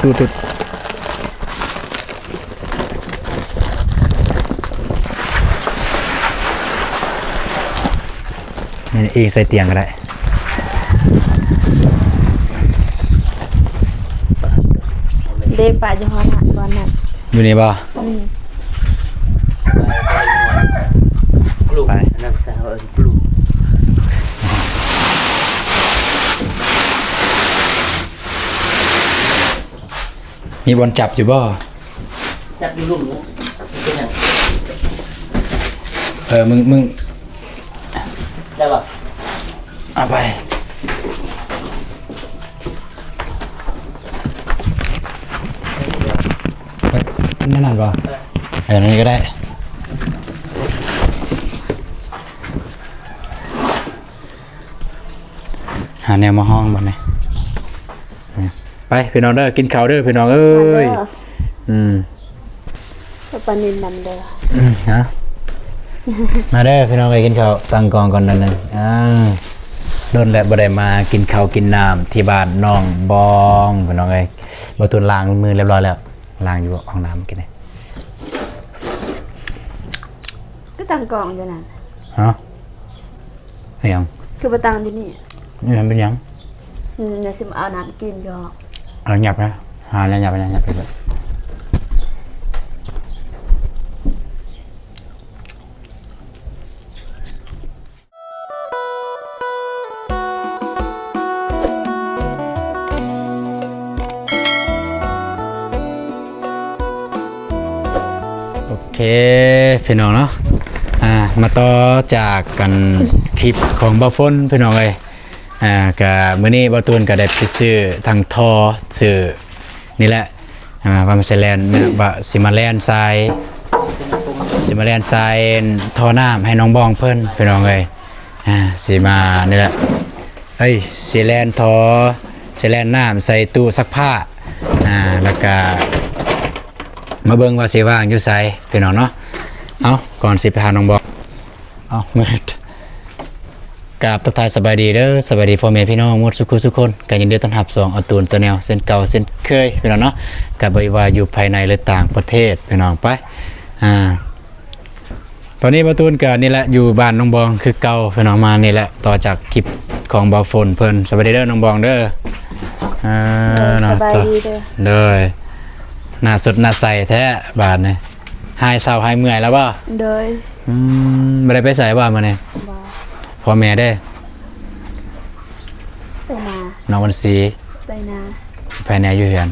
ຕຸດໆ ນີ້ອີງໃສ່ຕຽງກໍໄດ້. ເດ້ ປະຢູ່ຫັ້ນນະ ບ່ອນນັ້ນ ຢູ່ນີ້ບໍ່? ອືມ ໄປ ນ້ອງສາວເອີ້ນ ມີບ່ອນຈັບຢູ່ບໍ່? ຈັບຢູ່ລຸ່ມນີ້ ເປັນຫຍັງ? ເອີ ມຶງ ມຶງ ໄດ້ບໍ່? ເອົາໄປ ເອີ ນັ້ນບໍ່? ເອີ ເອີ ນັ້ນນີ້ກໍໄດ້. ຫາແນວມາຮອງບັດນີ້. ໄປພີ່ນ້ອງເດີ ກິນເຂົ້າເດີພີ່ນ້ອງເອີຍ. ມາເດີ ອືມ ເອົາປານິນນຳເດີ. ອືມ ຮະ ມາເດີພີ່ນ້ອງເອີຍ ກິນເຂົ້າ ຕັ້ງກ້ອງກ່ອນໜ້ອຍໜຶ່ງ. ອ່າ ດົນແລ້ວບໍ່ໄດ້ມາກິນເຂົ້າກິນນ້ຳທີ່ບ້ານນ້ອງບອງພີ່ນ້ອງເອີຍ. ບໍ່ຕຸນລ້າງມືຮຽບຮ້ອຍແລ້ວ ລ້າງຢູ່ຫ້ອງນ້ຳກິນນີ້. ຄືຕັ້ງກ້ອງຢູ່ນັ້ນ? ຮະ? ອີຫຍັງ? ຄືບໍ່ຕັ້ງຢູ່ນີ້? ນີ້ມັນເປັນຫຍັງ? ອືມ ດຽວຊິມາເອົານ້ຳກິນຢູ່. ເອົາຫຍັບນະ ຫາແນວຫຍັບ ຫຍັບ ຫຍັບໄປເລີຍ. ໂອເຄ ພີ່ນ້ອງເນາະ ອ່າ ມາຕໍ່ຈາກກັນຄລິບຂອງບ່າວຝົນພີ່ນ້ອງເອີຍ. ອ່າ ກະມື້ນີ້ບ່າວຕູນກະໄດ້ໄປຊື້ທັງທໍ່ ຊື້ນີ້ແຫຼະ ອ່າ ວ່າມັນຊິແລ່ນ ວ່າຊິມາແລ່ນສາຍ ຊິມາແລ່ນສາຍທໍ່ນ້ຳໃຫ້ນ້ອງບອງເພິ່ນພີ່ນ້ອງເອີຍ. ອ່າ ຊິມານີ້ແຫຼະ ເອີຍ ຊິແລ່ນທໍ່ ຊິແລ່ນນ້ຳໃສ່ຕູ້ຊັກຜ້າ ອ່າ ແລ້ວກະມາເບິ່ງວ່າຊິວາງຢູ່ໃສພີ່ນ້ອງເນາະ. ເອົາ ກ່ອນຊິໄປຫານ້ອງບອງ ເອົາ ມືດ ກາບທັກທາຍສະບາຍດີເດີ ສະບາຍດີພໍ່ແມ່ພີ່ນ້ອງໝົດສູ່ຜູ້ສູ່ຄົນ ກໍຍິນດີຕ້ອນຮັບຊ່ອງອາຕູນແຊນແນວເຊັ່ນເກົ່າເຊັ່ນເຄີຍພີ່ນ້ອງເນາະ. ກໍບໍ່ວ່າຢູ່ພາຍໃນ ຫຼື ຕ່າງປະເທດພີ່ນ້ອງ ໄປ ອ່າ ຕອນນີ້ບ່າວຕູນກໍນີ້ແຫຼະ ຢູ່ບ້ານນ້ອງບອງຄືເກົ່າພີ່ນ້ອງ ມານີ້ແຫຼະ ຕໍ່ຈາກຄລິບຂອງບ່າວຝົນເພິ່ນ. ສະບາຍດີເດີນ້ອງບອງເດີ. ເອີ ເນາະ ສະບາຍດີເດີ. ໂດຍ ໜ້າສົດໜ້າໃສແທ້ບາດນີ້. ຫາຍເຊົາຫາຍເມື່ອຍແລ້ວບໍ່? ໂດຍ. ອືມ ບໍ່ໄດ້ໄປໃສບໍ່ມື້ນີ້? ບໍ່. ພໍ່ແມ່ເດ້? ໄປນາ. ນ້ອງວັນສີ? ໄປນາ. ໃຜແດ່ຢູ່ເຮືອນ?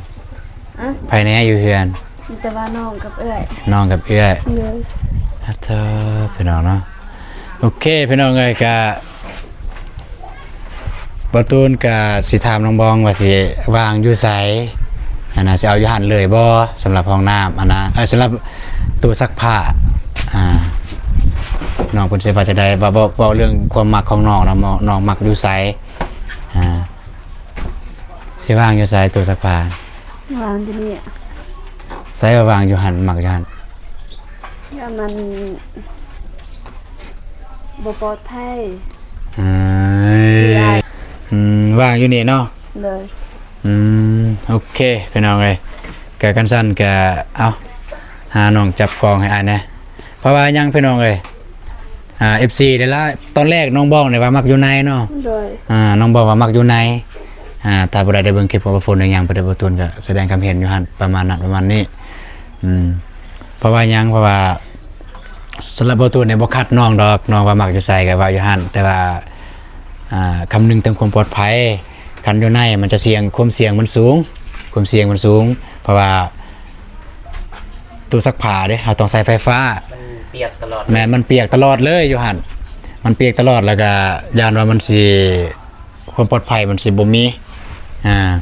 ອະ? ໃຜແດ່ຢູ່ເຮືອນ? ມີແຕ່ວ່ານ້ອງກັບເອື້ອຍ. ນ້ອງກັບເອື້ອຍ. ໂດຍ. ອາເທີ ພີ່ນ້ອງເນາະ. ໂອເຄ ພີ່ນ້ອງເອີຍ ກະ ບ່າວຕູນກະຊິຖາມນ້ອງບອງວ່າຊິວາງຢູ່ໃສ ອັນນະ ຊິເອົາຢູ່ຫັ້ນເລີຍບໍ່ ສຳລັບຫ້ອງນ້ຳ ອັນນະ ເອີ ສຳລັບຕູ້ຊັກຜ້າ ອ່າ ນ້ອງເພິ່ນຊິວ່າຈັ່ງໃດ ເວົ້າ ເວົ້າ ເວົ້າເລື່ອງຄວາມມັກຂອງນ້ອງນະ ນ້ອງມັກຢູ່ໃສ ອ່າ ຊິວາງຢູ່ໃສຕູ້ຊັກຜ້າ? ວາງຢູ່ນີ້. ໃສວ່າວາງຢູ່ຫັ້ນ ມັກຢູ່ຫັ້ນ? ຢ້ານມັນບໍ່ປອດໄພ. ເອີ ເອີ ອືມ ວາງຢູ່ນີ້ເນາະ. ໂດຍ. ອືມ ໂອເຄ ພີ່ນ້ອງເອີຍ ກະຄັນຊັ້ນກະ ເອົາ ຫານ້ອງຈັບກ້ອງໃຫ້ອ້າຍແດ່. ເພາະວ່າຫຍັງ ພີ່ນ້ອງເອີຍ ອ່າ ເອັຟຊີຫຼາຍໆ ຕອນແລກນ້ອງບອງນີ້ວ່າມັກຢູ່ໃນເນາະ. ໂດຍ. ອ່າ ນ້ອງບອງວ່າມັກຢູ່ໃນ ອ່າ ຖ້າຜູ້ໃດໄດ້ເບິ່ງຄລິບຂອງບ່າວຝົນ ຫຼື ຫຍັງ ບໍ່ໄດ້ ບ່າວຕູນກໍສະແດງຄວາມເຫັນຢູ່ຫັ້ນ ປະມານນັ້ນປະມານນີ້. ອືມ ເພາະວ່າຫຍັງ ເພາະວ່າສຳລັບບ່າວຕູນນີ້ບໍ່ຂັດນ້ອງດອກ ນ້ອງວ່າມັກຢູ່ໃສກໍເວົ້າຢູ່ຫັ້ນ ແຕ່ວ່າ ອ່າ ຄຳນຶງເຖິງຄວາມປອດໄພ ຄັນຢູ່ໃນມັນຈະສ່ຽງ ຄວາມສ່ຽງມັນສູງ ຄວາມສ່ຽງມັນສູງ ເພາະວ່າຕູ້ຊັກຜ້າເດ້ ເຮົາຕ້ອງໃຊ້ໄຟຟ້າ ມັນປຽກຕະຫຼອດ. ແມ່ນ ມັນປຽກຕະຫຼອດເລີຍຢູ່ຫັ້ນ ມັນປຽກຕະຫຼອດ ແລ້ວກໍຢ້ານວ່າມັນຊິ ຄວາມປອດໄພມັນຊິບໍ່ມີ ອ່າ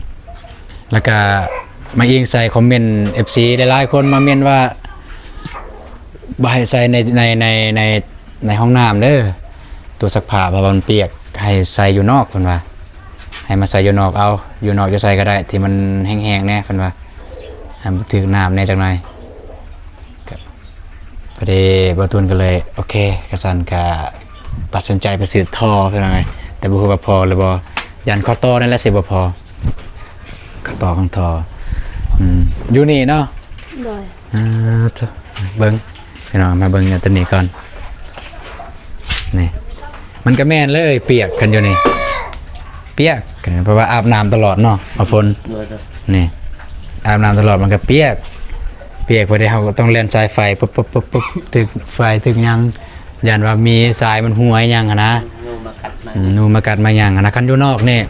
ແລ້ວກະມາອີງໃສ່ຄອມເມັນເອັຟຊີ ຫຼາຍໆຄົນມາເມັນວ່າ ບໍ່ໃຫ້ໃສ່ໃນ ໃນ ໃນ ໃນ ໃນຫ້ອງນ້ຳເດີ ຕູ້ຊັກຜ້າ ເພາະວ່າມັນປຽກ ໃຫ້ໃສ່ຢູ່ນອກ ເພິ່ນວ່າ ໃຫ້ມາໃສ່ຢູ່ນອກເອົາ ຢູ່ນອກຢູ່ໃສກໍໄດ້ ທີ່ມັນແຫ້ງໆແດ່ ເພິ່ນວ່າ ໃຫ້ມັນຖືກນ້ຳແດ່ຈັກໜ່ອຍ. ກໍພໍດີບ່າວຕູນກໍເລີຍ ໂອເຄ ຄັນຊັ້ນກໍຕັດສິນໃຈໄປຊື້ທໍ່ ພີ່ນ້ອງເອີຍ ແຕ່ບໍ່ຮູ້ວ່າພໍຫຼືບໍ່ ຢ້ານຂໍ້ຕໍ່ນັ້ນແຫຼະຊິບໍ່ພໍ ຂໍ້ຕໍ່ຂອງທໍ່. ອືມ ຢູ່ນີ້ເນາະ. ໂດຍ. ອ່າ ໂທ້ ເບິ່ງ ພີ່ນ້ອງ ມາເບິ່ງອັນຕົວນີ້ກ່ອນ. ນີ້ ມັນກໍແມ່ນເລີຍ ປຽກຄັນຢູ່ນີ້ ປຽກ ເພາະວ່າອາບນ້ຳຕະຫຼອດເນາະ ເອົາຝົນ. ໂດຍ. ນີ້ ອາບນ້ຳຕະຫຼອດ ມັນກໍປຽກ ປຽກ ພໍດີເຮົາກໍຕ້ອງແລ່ນສາຍໄຟ ປຶບໆໆ ຖືກໄຟຖືກຫຍັງ ຢ້ານວ່າມີສາຍມັນຮົ່ວຫຍັງຫັ້ນນະ ອືມ ຍຸງມາກັດມາ ອືມ ຍຸງມາກັດມາຫຍັງຫັ້ນນະ. ຄັນຢູ່ນອກນີ້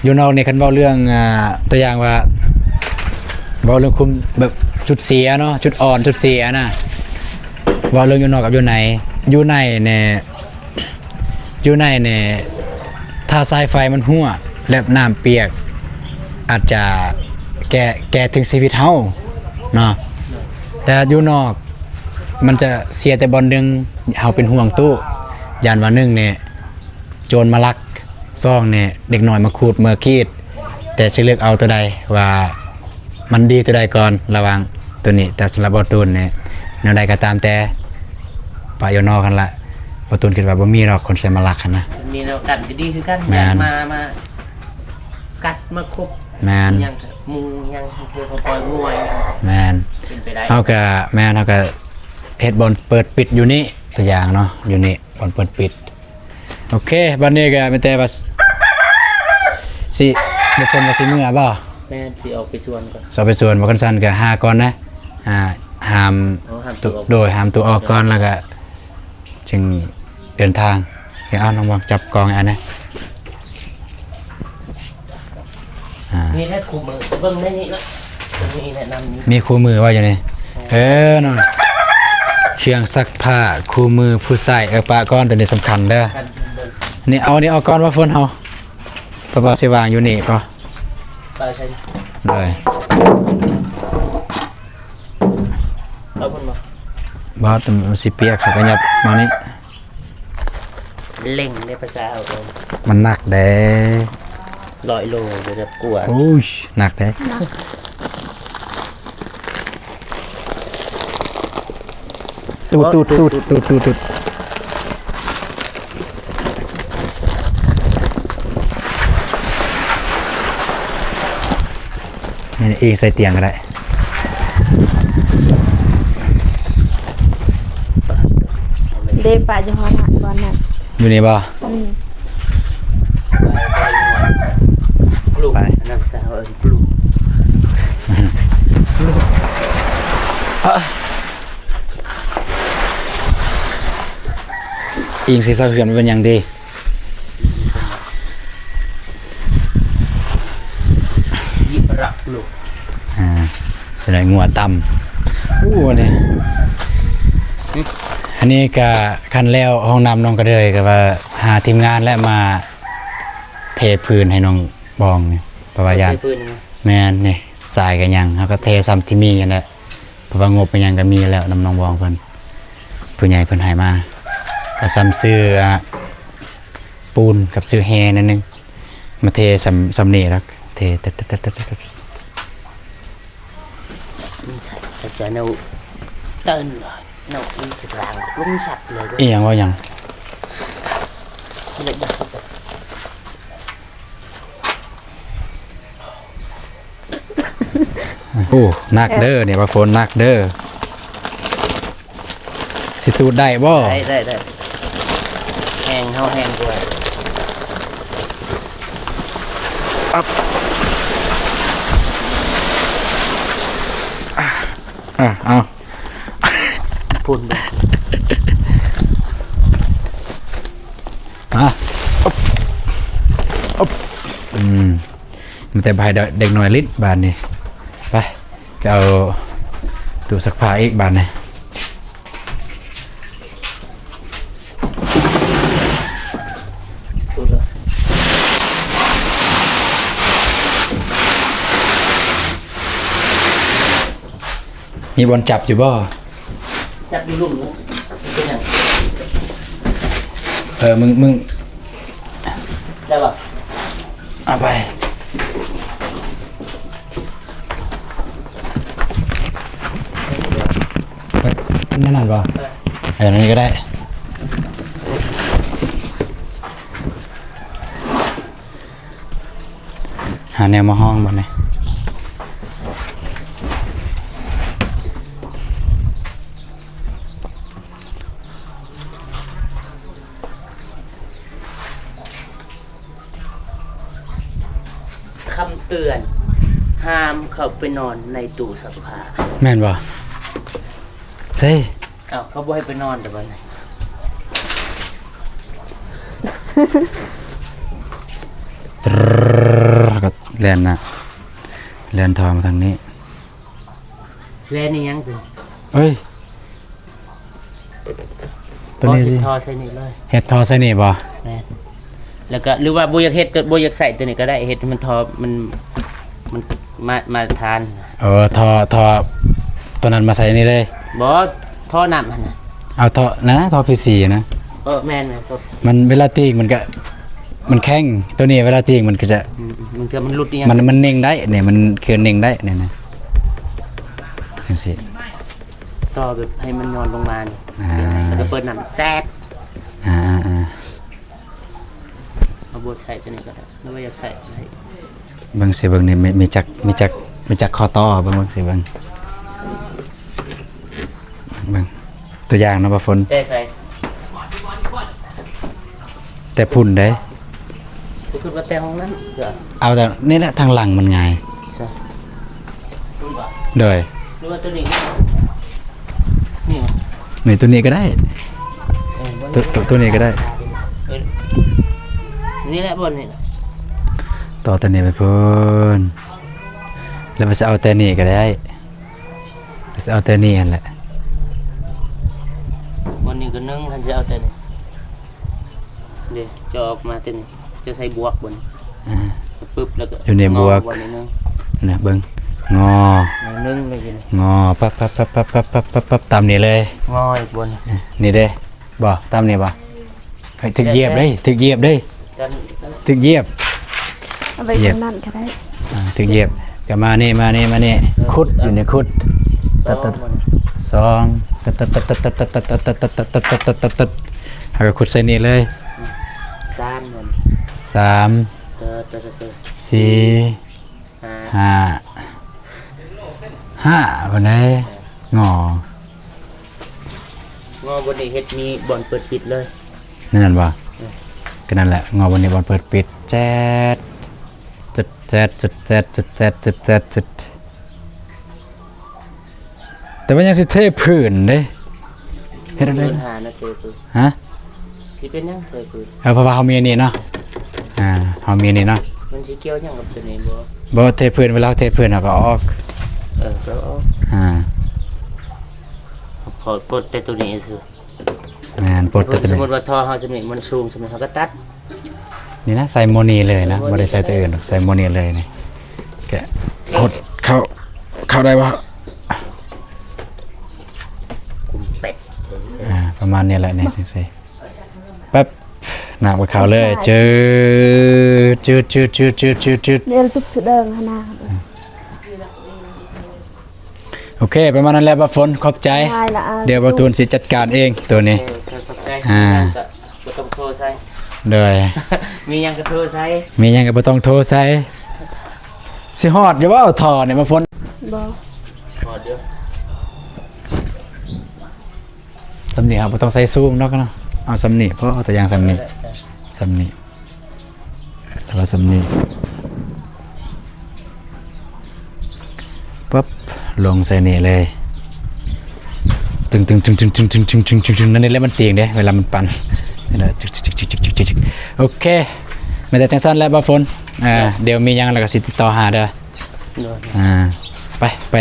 ຢູ່ນອກນີ້ ຄັນເວົ້າເລື່ອງ ອ່າ ຕົວຢ່າງວ່າ ເວົ້າເລື່ອງຄຸມ ແບບຈຸດເສຍເນາະ ຈຸດອ່ອນ ຈຸດເສຍນະ ເວົ້າເລື່ອງຢູ່ນອກກັບຢູ່ໃນ. ຢູ່ໃນນີ້ ຢູ່ໃນນີ້ ຖ້າສາຍໄຟມັນຮົ່ວ ແລະ ນ້ຳປຽກ ອາດຈະແກ່ ແກ່ເຖິງຊີວິດເຮົາເນາະ. ແຕ່ຢູ່ນອກ ມັນຈະເສຍແຕ່ບ່ອນໜຶ່ງ ເຮົາເປັນຫ່ວງຕູ້ ຢ້ານວ່າ ໜຶ່ງນີ້ ໂຈນມາລັກ ສອງນີ້ ເດັກນ້ອຍມາຂູດມາກຣີດ. ແຕ່ຊິເລືອກເອົາຕົວໃດ ວ່າມັນດີຕົວໃດກ່ອນ ລະຫວ່າງຕົວນີ້. ແຕ່ສຳລັບບໍ່ຕູນນີ້ ແນວໃດກໍຕາມແຕ່ ປະຢູ່ນອກຫັ້ນລະ. ບໍ່ຕູນຄິດວ່າບໍ່ມີດອກຄົນຊິມາລັກຫັ້ນນະ ມີແນວກັນກໍດີຄືກັນ. ແມ່ນ. ຢ້ານມາ ມາກັດມາຄົບ. ແມ່ນ. ຫຍັງ ໝູຫຍັງ ເພື່ອເຂົາປ່ອຍງົວຫຍັງ. ແມ່ນ. ເປັນໄປໄດ້ ເຮົາກໍ ແມ່ນ ເຮົາກໍເຮັດບ່ອນເປີດປິດຢູ່ນີ້ ຕົວຢ່າງເນາະ ຢູ່ນີ້ ບ່ອນເປີດປິດ. ໂອເຄ ບັດນີ້ກໍມີແຕ່ວ່າ ຊິ ບໍ່ເພິ່ນວ່າຊິເມືອບໍ່? ແມ່ນ ຊິອອກໄປສວນກ່ອນ. ຊິອອກໄປສວນບໍ່? ຄັນຊັ້ນກໍຫາກ່ອນນະ ຫາ ຫາມ ໂດຍ ຫາມຕູ້ອອກກ່ອນ ແລ້ວກໍຈຶ່ງເດີນທາງ. ເອົາ ນ້ອງບອງຈັບກ້ອງໃຫ້ອ້າຍແດ່. ອ່າ ນີ້ແຫຼະຄູ່ມື ເບິ່ງໃນນີ້ເນາະ ນີ້ແນະນຳ ມີຄູ່ມືວ່າຢູ່ນີ້. ເອີ ເອີເນາະ ເຄື່ອງຊັກຜ້າຄູ່ມືຜູ້ຊາຍ. ເອີ ປະກ່ອນ ຕົວນີ້ສຳຄັນເດີ. ນີ້ ເອົານີ້ອອກກ່ອນວ່າຝົນເຮົາ ເພາະວ່າຊິວາງຢູ່ນີ້ກໍໄດ້. ເອົາພຸ້ນບໍ່? ບໍ່ ມັນຊິປຽກ ເຮົາກໍຫຍັບມານີ້. ເລັ່ງເດ້ພາສາເຮົາເອີ້ນ ມັນໜັກເດ້ ຮ້ອຍໂລເດີ ກວ່າ. ໂອ້ຍ ໜັກເດ້ ໜັກ. ຕູດ ຕູດ ຕູດ ຕູດ ຕູດ. ນີ້ ອີງໃສ່ຕຽງກໍໄດ້. ເດ້ ປະຢູ່ຫັ້ນນະ ບ່ອນນັ້ນ. ຢູ່ນີ້ບໍ່? ອືມ ໄປ ໄປ ໄປ. ອີງໃສ່ເສົາເຮືອນ ມັນເປັນຫຍັງຕິ? ອ່າ ສະແດງງົວຕ່ຳ. ໂອ້ ອັນນີ້ ອັນນີ້ກະຄັນແລ້ວຫ້ອງນ້ຳນ້ອງກະເດີຍ ກະວ່າຫາທີມງານແຫຼະມາເທພື້ນໃຫ້ນ້ອງບອງນີ້ ເພາະວ່າຢ້ານ ເທພື້ນ. ແມ່ນ ນີ້ ຊາຍກະຍັງ ເຮົາກະເທຊ່ຳທີ່ມີຫັ້ນແຫຼະ. ເພາະວ່າງົບອີ່ຫຍັງກໍມີແລ້ວນຳນ້ອງວອງເພິ່ນ ຜູ້ໃຫຍ່ເພິ່ນໃຫ້ມາ ກໍຊ່ຳຊື້ ອ່າ ປູນກັບຊື້ແຮ່ໜ້ອຍໜຶ່ງ ມາເທຊ່ຳ ຊ່ຳນີ້ດອກ ເທ ມັນໃສ່ກະຈະເນົາເຕີນເນົາອີກກາງລົງສັດເລີຍ. ອີ່ຫຍັງ ເວົ້າຫຍັງ? ໂອ້ ໜັກເດີ ນີ້ວ່າຝົນໜັກເດີ ຊິຕູດໄດ້ບໍ່? ໄດ້ ໄດ້ ໄດ້ ແຮງເຮົາແຮງກວ່າ ອັບ ອ່າ ເອົາ ພຸ້ນ ມາ ອືມ ມີແຕ່ໃຫ້ເດັກນ້ອຍຫຼິ້ນບາດນີ້. ໄປ ໄປເອົາຕູ້ຊັກຜ້າອີກບາດນີ້. ມີບ່ອນຈັບຢູ່ບໍ່? ຈັບຢູ່ລຸ່ມເນາະ ເປັນຫຍັງ? ເອີ ມຶງ ມຶງ ໄດ້ບໍ່? ເອົາໄປ ໄປ ນັ້ນບໍ່? ເອີ ນັ້ນນີ້ກໍໄດ້. ຫາແນວມາຮອງບັດນີ້. ເຕືອນ ຫ້າມເຂົ້າໄປນອນໃນຕູ້ຊັກຜ້າ. ແມ່ນບໍ່? ເອີ ເຂົາບໍ່ໃຫ້ໄປນອນແຕ່ບັດນີ້. ຕຣ ກໍແລ່ນນະ ແລ່ນທອງທາງນີ້. ແລ່ນອີ່ຫຍັງຕົວນີ້? ເອີຍ ຕົວນີ້ຕິ ເຮັດທໍ່ໃສ່ນີ້ເລີຍ. ເຮັດທໍ່ໃສ່ນີ້ບໍ່? ແມ່ນ. ແລ້ວກໍ ຫຼືວ່າບໍ່ຢາກເຮັດ ບໍ່ຢາກໃສ່ຕົວນີ້ກໍໄດ້ ເຮັດໃຫ້ມັນທໍ່ ມັນ ມັນມາ ມາດຕະຖານ. ເອີ ທໍ່ ທໍ່ຕົວນັ້ນມາໃສ່ນີ້ເລີຍ. ບໍ່ ທໍ່ນ້ຳຫັ້ນນະ. ເອົາທໍ່ນັ້ນນະ ທໍ່ພີຊີນະ. ເອີ ແມ່ນໆ. ມັນເວລາຕີງມັນກໍ ມັນແຂງ ຕົວນີ້ເວລາຕີງມັນກໍຈະ ອືມ ບາງເທື່ອມັນຫຼຸດອີ່ຫຍັງ ມັນ ມັນເໜັງໄດ້ນີ້ ມັນຄືເໜັງໄດ້ນີ້ນະ ຈັ່ງຊີ້. ຕໍ່ແບບໃຫ້ມັນຫຍ່ອນລົງມານີ້ ອ່າ ແລ້ວກໍເປີດນ້ຳແຈກ. ອ່າໆໆ ເອົາບົດໃສ່ຕົວນີ້ກໍໄດ້ ຫຼືວ່າຢາກໃສ່ກໍໄດ້. ເບິ່ງຊິ ເບິ່ງນີ້ ມີ ມີຈັກ ມີຈັກ ມີຈັກຂໍ້ຕໍ່ ເບິ່ງ ເບິ່ງຊິ ເບິ່ງ ເບິ່ງຕົວຢ່າງເນາະ ບ່າວຝົນ. ແຕ່ໃສ່ ແຕ່ພຸ້ນເດ້. ບໍ່ຄິດວ່າແຕ່ຫ້ອງນັ້ນ ເອົາແຕ່ນີ້ແຫຼະ ທາງຫຼັງມັນງ່າຍ. ໂດຍ ຫຼືວ່າຕົວນີ້ ນີ້ ນີ້ຕົວນີ້ກໍໄດ້. ເອີ ຕົວ ຕົວນີ້ກໍໄດ້. ເອີ ນີ້ແຫຼະ ບ່ອນນີ້ແຫຼະ ຕໍ່ຕົວນີ້ໄປພຸ້ນ ແລ້ວມັນຊິເອົາແຕ່ນີ້ກໍໄດ້. ຊິເອົາແຕ່ນີ້ຫັ້ນແຫຼະ. ບ່ອນນີ້ກໍໜຶ່ງ ຄັນຊິເອົາແຕ່ນີ້ ເດ້ ຈະອອກມາແຕ່ນີ້ ຈະໃສ່ບວກບ່ອນນີ້. ອ່າ ປຶບ ແລ້ວກໍຢູ່ໃນບວກ ງໍບ່ອນນີ້ໜຶ່ງ ນະ ເບິ່ງ ງໍ ໜຶ່ງເລີຍ ງໍ ປັບ ປັບ ຕາມນີ້ເລີຍ. ງໍອີກບ່ອນນີ້ ນີ້ເດ້ ບໍ່ ຕາມນີ້ບໍ່? ເຮີ້ຍ ຖືກຢຽບເດ້ ຖືກຢຽບເດ້ ຖືກຢຽບ. ເອົາໄປທາງນັ້ນກໍໄດ້. ອ່າ ຖືກຢຽບ ກໍມານີ້ ມານີ້ ມານີ້ ຂຸດຢູ່ນີ້ ຂຸດ ຕັດ ຕັດ ສອງ ຕັດ ຕັດ ຕັດ ເຮົາກໍຂຸດໃສ່ນີ້ເລີຍ. ສາມ ສາມ ສີ່ ຫ້າ ຫ້າ ບໍ່ໄດ້ ງໍ ງໍບ່ອນນີ້ເຮັດມີບ່ອນເປີດປິດເລີຍ ແມ່ນບໍ່? ເອີ ກໍນັ້ນແຫຼະ ງໍບ່ອນນີ້ບ່ອນເປີດປິດ ແຈດ ແຈດ ແຈດ ແຈດ ແຈດ ແຈດ ແຈດ ແຈດ ແຈດ ແຕ່ວ່າຍັງຊິເທພື້ນເດ້ ເຮັດແນວໃດ? ເດີນຫານະເທພື້ນ ຮະ? ຊິເປັນຫຍັງເທພື້ນ? ເອີ ເພາະວ່າເຮົາມີອັນນີ້ເນາະ ອ່າ ເຮົາມີອັນນີ້ເນາະ. ມັນຊິກ່ຽວຫຍັງກັບຕົວນີ້ບໍ່? ບໍ່ ເທພື້ນ ເວລາເຮົາເທພື້ນເຮົາກໍເອົາອອກ. ເອີ ກໍເອົາອອກ ອ່າ ພໍປົດແຕ່ຕົວນີ້ຊື່. ແມ່ນ ປົດແຕ່ຕົວນີ້. ສົມມຸດວ່າທໍ່ເຮົາສ່ຳນີ້ ມັນສູງສ່ຳນີ້ ເຮົາກໍຕັດ ນີ້ນະ ໃສ່ໂມນີ້ເລີຍນະ ບໍ່ໄດ້ໃສ່ຕົວອື່ນດອກ ໃສ່ໂມນີ້ເລີຍນີ້. ແກະ ກົດເຂົ້າ ເຂົ້າໄດ້ບໍ່? ກຸມເປັດ ອ່າ ປະມານນີ້ແຫຼະນີ້ ຈັ່ງຊີ້. ແປັບ ນ້ຳກໍເຂົ້າເລີຍ ຈືດ ຈືດ ຈືດ ແນວຕຸບສະເດີງຫັ້ນນະ. ໂອເຄ ປະມານນັ້ນແຫຼະ ບ່າວຝົນ ຂອບໃຈ. ດຽວບ່າວຕູນຊິຈັດການເອງໂຕນີ້. ເອີ ຂອບໃຈ. ອ່າ ບໍ່ຕ້ອງໂທໃສ່. ໂດຍ ມີຫຍັງກໍໂທໃສ່ ມີຫຍັງກໍບໍ່ຕ້ອງໂທໃສ່. ຊິຮອດຢູ່ບໍ່ທໍ່ນີ້ ບ່າວຝົນ? ບໍ່ ຮອດຢູ່. ສ່ຳນີ້ເຮົາບໍ່ຕ້ອງໃສ່ສູງດອກເນາະ ເອົາສ່ຳນີ້ພໍ ເອົາແຕ່ຢ່າງສ່ຳນີ້ ເອີ ສ່ຳນີ້ ແຕ່ວ່າສ່ຳນີ້ ປັບ ລົງໃສ່ນີ້ເລີຍ ຕຶງໆໆໆໆ ນັ້ນແຫຼະ ມັນຕີງເດ້ ເວລາມັນປັ່ນ ໂອເຄ ແມ່ນແຕ່ຈັ່ງຊັ້ນແຫຼະ ບ່າວຝົນ ອ່າ ດຽວມີຫຍັງແລ້ວກໍຊິຕິດຕໍ່ຫາເດີ. ໂດຍ ອ່າ ໄປ ໄປ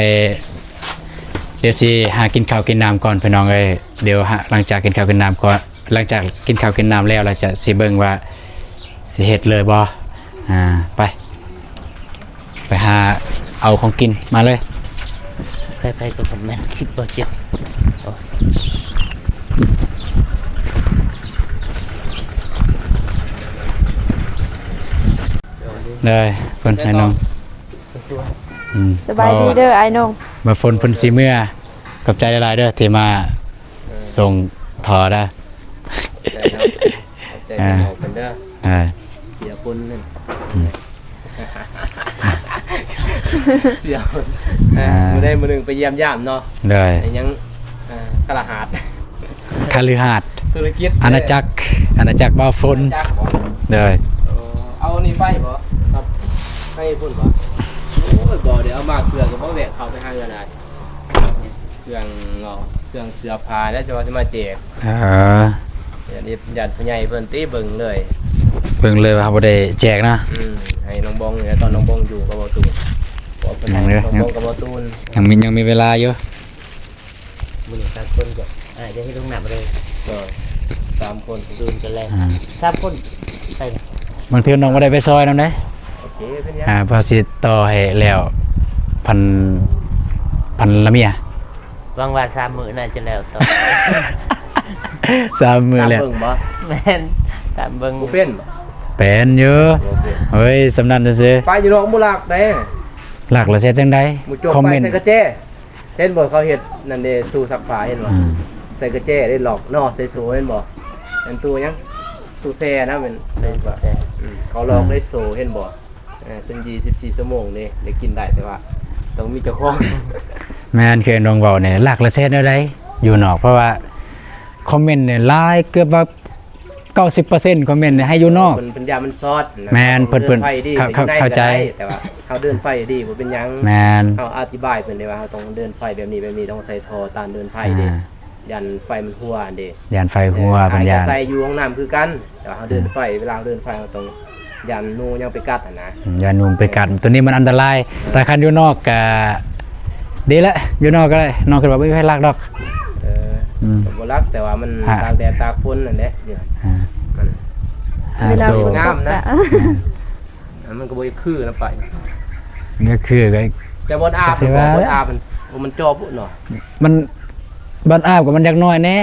ດຽວຊິຫາກິນເຂົ້າກິນນ້ຳກ່ອນພີ່ນ້ອງເອີຍ. ດຽວ ຫຼັງຈາກກິນເຂົ້າກິນນ້ຳກ່ອນ ຫຼັງຈາກກິນເຂົ້າກິນນ້ຳແລ້ວ ແລ້ວຈະຊິເບິ່ງວ່າຊິເຮັດເລີຍບໍ່. ອ່າ ໄປ ໄປຫາເອົາຂອງກິນມາເລີຍ. ໃຜໆກໍຄອມເມັນຄລິບບໍ່ເຈັບ. ໂອ້ ເດີ ເພິ່ນໃຫ້ນ້ອງ ອືມ ສະບາຍດີເດີອ້າຍນ້ອງ. ບ່າວຝົນເພິ່ນຊິເມືອ ຂອບໃຈຫຼາຍໆເດີທີ່ມາ ເອີ ສົ່ງທໍ່ເດີ. ຂອບໃຈນ້ອງເພິ່ນເດີ. ເອີ ເສຍຄົນໜຶ່ງ ອືມ ເສຍຄົນ ອ່າ ມື້ໃດມື້ໜຶ່ງໄປຢ້ຽມຢາມເນາະ. ໂດຍ ຍັງ ເອີ ຄະລະຫາດ ຄະລືຫາດ ທຸລະກິດ ອານາຈັກ ອານາຈັກບ່າວຝົນ. ອານາຈັກບໍ? ໂດຍ ເອີ ເອົານີ້ໄປບໍ? ຄັບ ໄປພຸ້ນບໍ່? ໂອ້ຍ ບໍ່ໄດ້ເອົາມາ ເຄື່ອງກໍບໍ່ແວະເຂົ້າໄປຫາເຮືອນອ້າຍ ເຄື່ອງເນາະ ເຄື່ອງເສື້ອຜ້າແລ້ວ ຈະວ່າຊິມາແຈກ. ເອີ ຢ້ານ ຢ້ານຜູ້ໃຫຍ່ເພິ່ນຕິເບິ່ງເລີຍ ເບິ່ງເລີຍວ່າເຮົາບໍ່ໄດ້ແຈກນະ. ອືມ ໃຫ້ນ້ອງບອງນີ້ແຫຼະ ຕອນນ້ອງບອງຢູ່ກັບບໍ່ຕູນ ເພາະວ່າເພິ່ນ ຍັງເດີ ນ້ອງບອງກັບບໍ່ຕູນ ຍັງມີ ຍັງມີເວລາຢູ່. ມື້ນີ້ສາມຄົນກໍ ອ່າ ຈະເຮັດໂຮງນ້ຳເລີຍ ກໍສາມຄົນ ດູນກັນແລ້ວ ອ່າ ສາມຄົນໄປ ບາງເທື່ອນ້ອງບໍ່ໄດ້ໄປຊ່ອຍນຳເດ້. ໂອເຄ ເປັນຫຍັງ ອ່າ ເພາະຊິຕໍ່ໃຫ້ແລ້ວ ພັນ ພັນລະເມຍ ຫວັງວ່າສາມມື້ໜ້າຈະແລ້ວຕໍ່ ສາມມື້ແລ້ວ ຕາມເບິ່ງບໍ່? ແມ່ນ ຕາມເບິ່ງ ບໍ່ເປັນບໍ່? ເປັນຢູ່ ໂອເຄ ເຮີ້ຍ ສ່ຳນັ້ນຊື່ໆ ໄປຢູ່ນອກບໍ່ລັກເດ້ ລັກແລ້ວເຮັດຈັ່ງໃດ? ໝູ່ຈົກ ຄອມເມັນ ໄປໃສ່ກະແຈ ເຫັນບໍ່ ເຂົາເຮັດນັ້ນເດ້ ຕູ້ຊັກຜ້າເຫັນບໍ່? ອືມ ໃສ່ກະແຈເດ້ ລັອກເນາະ ໃສ່ໂສ້ເຫັນບໍ່? ອັນຕູ້ຫຍັງ ຕູ້ແຊ່ນະ ແມ່ນ ແມ່ນ ແຊ່ ອືມ ເຂົາລັອກ ອືມ ໄດ້ໂສ້ເຫັນບໍ່? ເອີ ສິບສີ່ຊົ່ວໂມງນີ້ໄດ້ກິນໄດ້ ແຕ່ວ່າຕ້ອງມີເຈົ້າຂອງ. ແມ່ນ ຄືນ້ອງເວົ້ານີ້ ລັກແລ້ວເຮັດແນວໃດຢູ່ນອກ? ເພາະວ່າຄອມເມັນນີ້ຫຼາຍ ເກືອບວ່າ ເກົ້າສິບເປີເຊັນຄອມເມັນໃຫ້ຢູ່ນອກ ເພິ່ນ ເພິ່ນຢ້ານມັນຊອດນະ. ແມ່ນ ເພິ່ນ ເພິ່ນ ເດີນໄຟດີ ເຂົ້າ ເຂົ້າ ເຂົ້າໃຈ ຢູ່ໃນກໍໄດ້ ແຕ່ວ່າເຮົາເດີນໄຟດີບໍ່ເປັນຫຍັງ. ແມ່ນ ເຮົາອະທິບາຍເພິ່ນໄດ້ວ່າເຮົາຕ້ອງເດີນໄຟແບບນີ້ແບບນີ້ ຕ້ອງໃສ່ທໍ່ຕ້ານເດີນໄຟເດ້ ອ່າ ຢ້ານໄຟມັນຮົ່ວຫັ້ນເດ້. ຢ້ານໄຟຮົ່ວ ເອີ ເພິ່ນຢ້ານ ອ້າຍກໍໃສ່ຢູ່ຫ້ອງນ້ຳຄືກັນ ແຕ່ວ່າເຮົາເດີນໄຟ ເອີ ເວລາເຮົາເດີນໄຟເຮົາຕ້ອງຢ້ານໜູຫຍັງໄປກັດຫັ້ນນະ. ອືມ ຢ້ານໜູໄປກັດ ໂຕນີ້ມັນອັນຕະລາຍ ແຕ່ຄັນຢູ່ນອກກະ ດີແຫຼະ ຢູ່ນອກກໍໄດ້ ນ້ອງຄິດວ່າບໍ່ມີໃຜລັກດອກ. ເອີ ອືມ ກໍບໍ່ລັກ ແຕ່ວ່າມັນ ຮະ ຕາກແດດຕາກຝົນນັ້ນແຫຼະ ອ່າ ມັນ ອ່າ ເວລາ ໂຊ ມັນງາມນະ ມັນກໍບໍ່ຄືນຳໄປ ມັນກໍຄືກັນ ແຕ່ບ່ອນອາບ ກໍຊິວ່າ ບໍ່ ບ່ອນອາບມັນ ໂອ້ ມັນຈໍພຸ້ນເນາະ ມັນ ບ່ອນອາບກໍມັນຢາກໜ້ອຍແດ່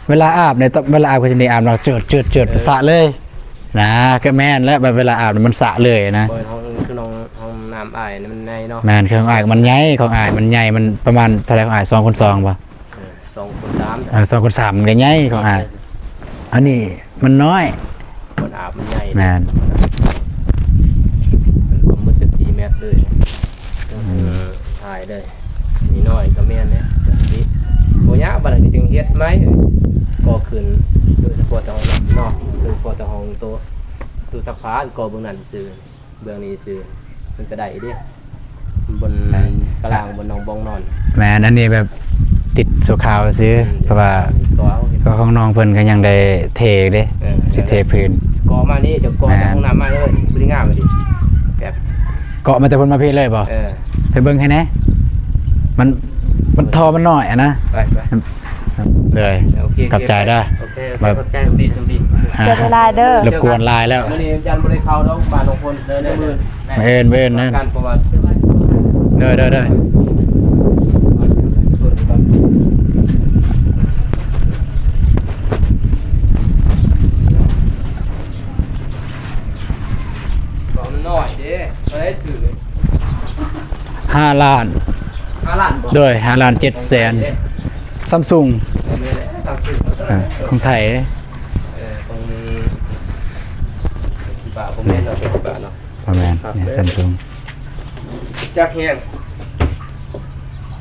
ເວລາອາບນີ້ ເວລາອາບກໍຊິໄດ້ອາບເນາະ ເຈີດໆໆ ເອີ ສະເລີຍ ນະ ກໍແມ່ນແຫຼະ ແບບເວລາອາບມັນສະເລີຍນະ. ບໍ່ແມ່ນຫ້ອງ ຄືຫ້ອງ ຫ້ອງນ້ຳອ້າຍນີ້ມັນໃຫຍ່ເນາະ. ແມ່ນ ຄືຂອງອ້າຍມັນໃຫຍ່ ຂອງອ້າຍມັນໃຫຍ່ ມັນປະມານເທົ່າໃດຂອງອ້າຍ ສອງຄູນສອງບໍ່? ເອີ ສອງຄູນສາມ ເອີ ສອງຄູນສາມມັນກໍໃຫຍ່ຂອງອ້າຍ. ອັນນີ້ມັນນ້ອຍ ບ່ອນອາບມັນໃຫຍ່. ແມ່ນ ມັນລວມໝົດກໍສີ່ແມັດເລີຍ. ອືມ ເອີ ຖ່າຍເລີຍ ມີນ້ອຍກໍແມ່ນເດ້ ບໍ່ຍາກ ບາດນີ້ຈຶ່ງເຮັດໃໝ່ ກໍຂຶ້ນ ໂດຍສະເພາະແຕ່ຫ້ອງນ້ຳເນາະ ໂດຍສະເພາະແຕ່ຫ້ອງໂຕ ຕູ້ຊັກຜ້າ ກໍເບິ່ງນັ້ນຊື່ ເບື້ອງນີ້ຊື່ ມັນກໍໄດ້ເດ້ ບ່ອນ ແມ່ນ ກະລາງ ບ່ອນນ້ອງບອງນອນ. ແມ່ນ ອັນນີ້ແບບຕິດຊົ່ວຄາວຊື່ ອືມ ເພາະວ່າ ກໍເອົາ ເພາະຂອງນ້ອງເພິ່ນກໍຍັງໄດ້ເທເດ້ ເອີ ຊິເທພື້ນ ກໍມານີ້ ຈະກໍ ແມ່ນ ຈາກຫ້ອງນ້ຳມາເລີຍ ບໍ່ໄດ້ງາມເລີຍ ແບບ ເກາະມາແຕ່ພຸ້ນມາພີ້ເລີຍບໍ່? ເອີ ໄປເບິ່ງໃຫ້ແດ່ ມັນ ມັນ ທໍ່ມັນນ້ອຍຫັ້ນນະ. ໄປ ໄປ ເລີຍ ໂອເຄ ຂອບໃຈເດີ ໂອເຄ ໂອເຄ ຂອບໃຈ ໂຊກດີ ໂຊກດີ ອ່າ ຂອບໃຈຫຼາຍເດີ ລົບກວນຫຼາຍແລ້ວ ມື້ນີ້ຈັນບໍ່ໄດ້ເຂົ້າດອກ ບ້ານຂອງຄົນເດີ ມື້ອື່ນ ມື້ອື່ນ ມື້ອື່ນນະ ເດີ ເດີ ເດີ. ກໍມັນນ້ອຍເດ້ ເທົ່າໃດຊື້ນີ້? ຫ້າລ້ານ ຫ້າລ້ານບໍ່? ໂດຍ ຫ້າລ້ານເຈັດແສນ ຊຳຊຸງ ເອີ ແມ່ນແຫຼະ ຊຳຊຸງ ເອີ ຂອງໄທ ເອີ ຂອງ ເປັບຊີບາ ບໍ່ແມ່ນເນາະ ເປັບຊີບາເນາະ ບໍ່ແມ່ນ ນີ້ ຊຳຊຸງ ຈັກແຮງ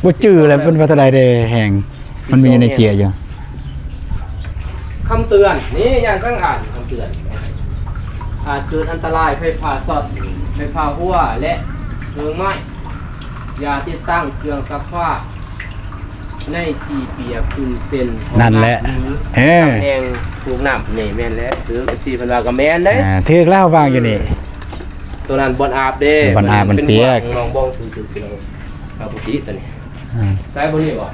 ບໍ່ຈື່ແລ້ວ ເປັນວ່າເທົ່າໃດເດ້ແຮງ ມັນມີຢູ່ໃນເຈ້ຍຢູ່. ຄຳເຕືອນ ນີ້ ຢ່າງສັງອ່ານຄຳເຕືອນ ອາດເກີດອັນຕະລາຍໄຟຟ້າຊັອດ ໄຟຟ້າຮົ່ວ ແລະ ເພີງໄໝ້. ຢ່າຕິດຕັ້ງເຄື່ອງຊັກຜ້າໃນທີ່ປຽກ ເຊັ່ນ ນັ້ນແຫຼະ ເອີ ຕຳແໜ່ງປູກນ້ຳ ນີ້ແມ່ນແຫຼະ ຄື ເອັຟຊີ ເພິ່ນວ່າກໍແມ່ນເດ້ ອ່າ ຖືກແລ້ວ ວາງຢູ່ນີ້ ໂຕນັ້ນບ່ອນອາບເດ້ ບ່ອນອາບມັນປຽກ ນ້ອງບອງ ຄື ຄື ຄື ອາ ປົກກະຕິໂຕນີ້ ອ່າ ໃຊ້ບ່ອນນີ້ບໍ່?